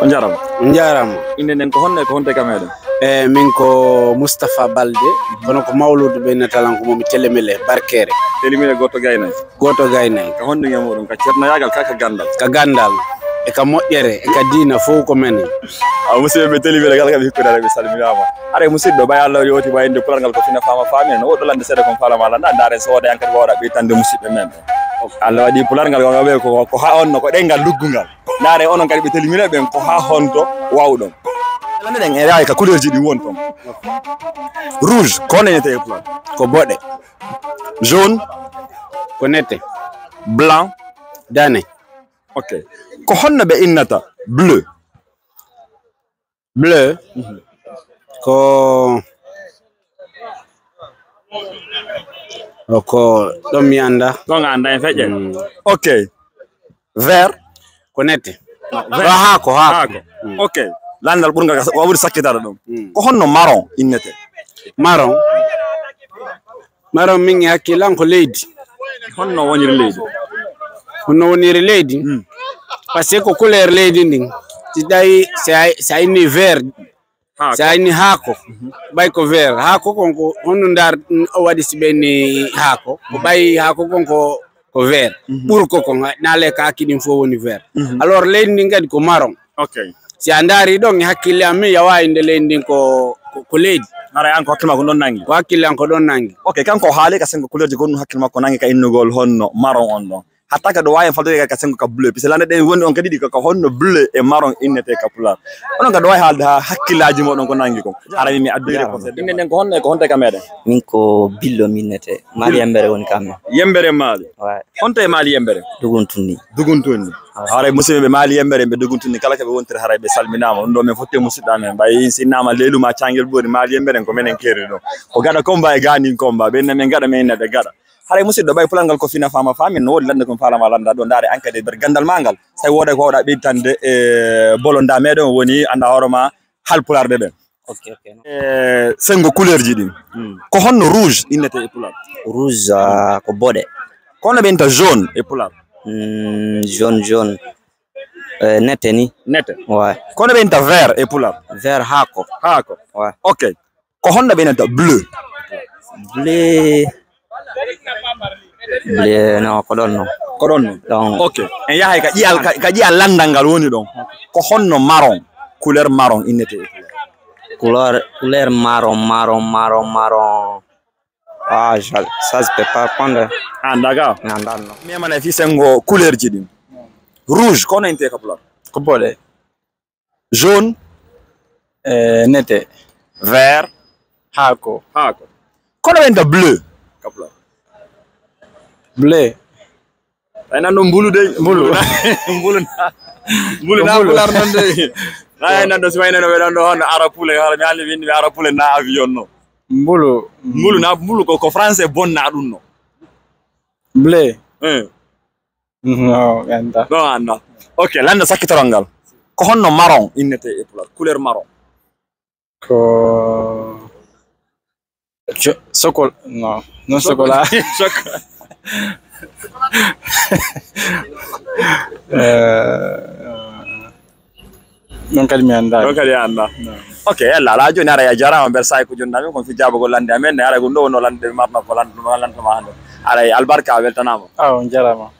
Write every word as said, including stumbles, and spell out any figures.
On njaaraama. On njaaraama. Innde nden ko honno e ko honto e ka meɗen? E min ko Moustapha Balde, kono ko Mawluudu ɓe innata lan ko momi Telemele Barkere. Telemele gooto gaynay. Gooto gaynay. Ka honɗum e muɗum? Ka ceernoyaagal, ka, ka ganndal? Ka ganndal, e ka moƴƴere, e ka diina, fow ko menen. Awa, musidɓe ɓe, Telemele ngal kam hikkude, ɓe salminaama. Haray musidɗo, ɓay Allah waɗi o woti wayinde pular ngal ko fina faama faami, no woɗɗo lande seeɗa kon faalama landa, ndaaren so wooda yan kadi wawɗa ɓeytande musidɓe men ɓe. Allah waɗi pular ngal ko, ko, ko ha on no, ko ɗenngal luggungal. Ndaare onon kadi ɓe Telemele ɓen ko ha honto wawɗon? Lande ɗen e yaay ka couleur ji ɗi won ton. Rouge, ko honno innete e pular? Ko boɗe. Jaune. Ko nette. Blanc. Dane. Ok. Ko honno ɓe innata bleu? Bleu. Mhm. Ko, ko ɗon mi annda. Ɗon a annda e feƴƴe? Mm. Ok. Vert. Ko nette. Vert. Ko haako, haako. Haako. Mm. Ok. Landal ɓurngal ka, ko ɓuri sakkitaade ɗum. Mm. Ko honno marron innete? Marron. Marron min e hakkille an ko leydi. Honno woniri leydi? Honno woniri leydi? Mm. Parce que ko couleur leydi ndin. Si tawi, si a, si a inni vert, haako. Si a inni haako, mhm, ɓay ko vert. Haako kon ko honno ndar o waɗi si ɓe inni haako? Ko ɓay haako kon ko, ko vert. Mhm. Ɓurko kon, na le ka hakkille ɗin fow woni vert. Mhm. Alors leydi ndin kadi ko marron. Ok. Si a ndaari ɗon e hakkille an, min yawa innde leydi ndin ko, ko, ko leydi. Haray an ko hakkille ma ko ɗon nangi? Ko hakkille an ko ɗon nangi. Ok, kanko o haali ka sengo couleur ji gonɗum hakkille makko nangi ka innugol honno marron on ɗon. Hatta kadi o waawi en faltude ka sengo ka bleu, puisque lande ɗen woni on kadi ɗi ko, ko honno bleu e marron innete ka pular. Onon kadi o waawi haalde ha hakkillaaji moɗon ko nangi kon. Haray min mi addoyre ko seeɗa. Innde nden ko honno e ko honto e ka meɗen? Min ko Billo mi innete. Maali Yembere woni ka men. Yembere Maali. Ouais. Honto e Maali Yembere? Duguntunni. Duguntunni. Ah. Haray musidɓe ɓe Maali Yembere ɓe Duguntunni kala ko ɓe wontiri haray ɓe salminaama. Ɗum ɗo min fotti e musidɗo amen. Ɓay si innama Leelu ma Cangel Boori Maali Yembere ko menen keeri ɗo. Ko gaɗa Komba e Gaanin Komba. Ɓe inna men gaɗa men inna ɓe gaɗa. Haray musidɗo ɓay pular ngal ko fina faama faami no woodi lande kon faalama landa ɗo ndaare an kadi e nder ganndal ma ngal. Say wooda ko wawɗa ɓeytande e bolonda meɗen woni annda hoore ma hal pularde ɓen. Ok, ok. E sengo couleur ji ɗin. Hmm. Ko honno rouge innete e pular? Rouge, ah, ko boɗe. Ko honno ɓe innta jaune e pular? Hmm, jaune, jaune. Eh, nette ni. Nette. Ouais. Ko honno ɓe innta vert e pular? Vert haako. Haako. Ouais. Ok. Ko honno ɓe innta bleu? Bleu. Bleu, non, ko ɗon non. Ko ɗon non. Ɗon. Ok. En yahay ka ƴiyal, ka, ka ƴiyal landal ngal woni ɗon. Ko honno marron, couleur marron innete e pular? Couleur, couleur marron, marron, marron, marron. Ah, je, ça, je peux pas répondre. A annda ka? Mi annda non. Mi yamana fi sengo couleur ji ɗin. Rouge, ko honno innete ka pular? Ko boɗe. Jaune. Eh, nette. Vert. Haako. Haako. Ko honno ɓe innta bleu? Ka pular. Bleu. Ay nan ɗo mbulu dey. Mbulu. Mbulu na. Mbulu na. Mbulu. Pular non dey. Na ay nan ɗo si wayno no ɓe ɗon ɗo hono arapule, hono mi haalni ɓe inde ɓe arapule na avion no. Mbulu. Mbulu na, mbulu ko, ko français bonna ɗum no. Bleu. Eh. No, mi annda. Ɗo annda. Ok, lande sakkitoral ngal. Ko honno marron innete e pular? Couleur marron. Ko jo-, sokol-, non, non. Sokol-, sokola. Sokol-, eh, non kadi mi annda. Non kadi a annda. Non. Ok, yalla, ala jooni ara ya jarama, mbeɗa sawi ko jonnami, kon fi jaabagol lande amen, ne ara ko ɗo wonno lande marno ko lande, lande ma hande. Ara albarka, a weltanama. Ah, on jarama.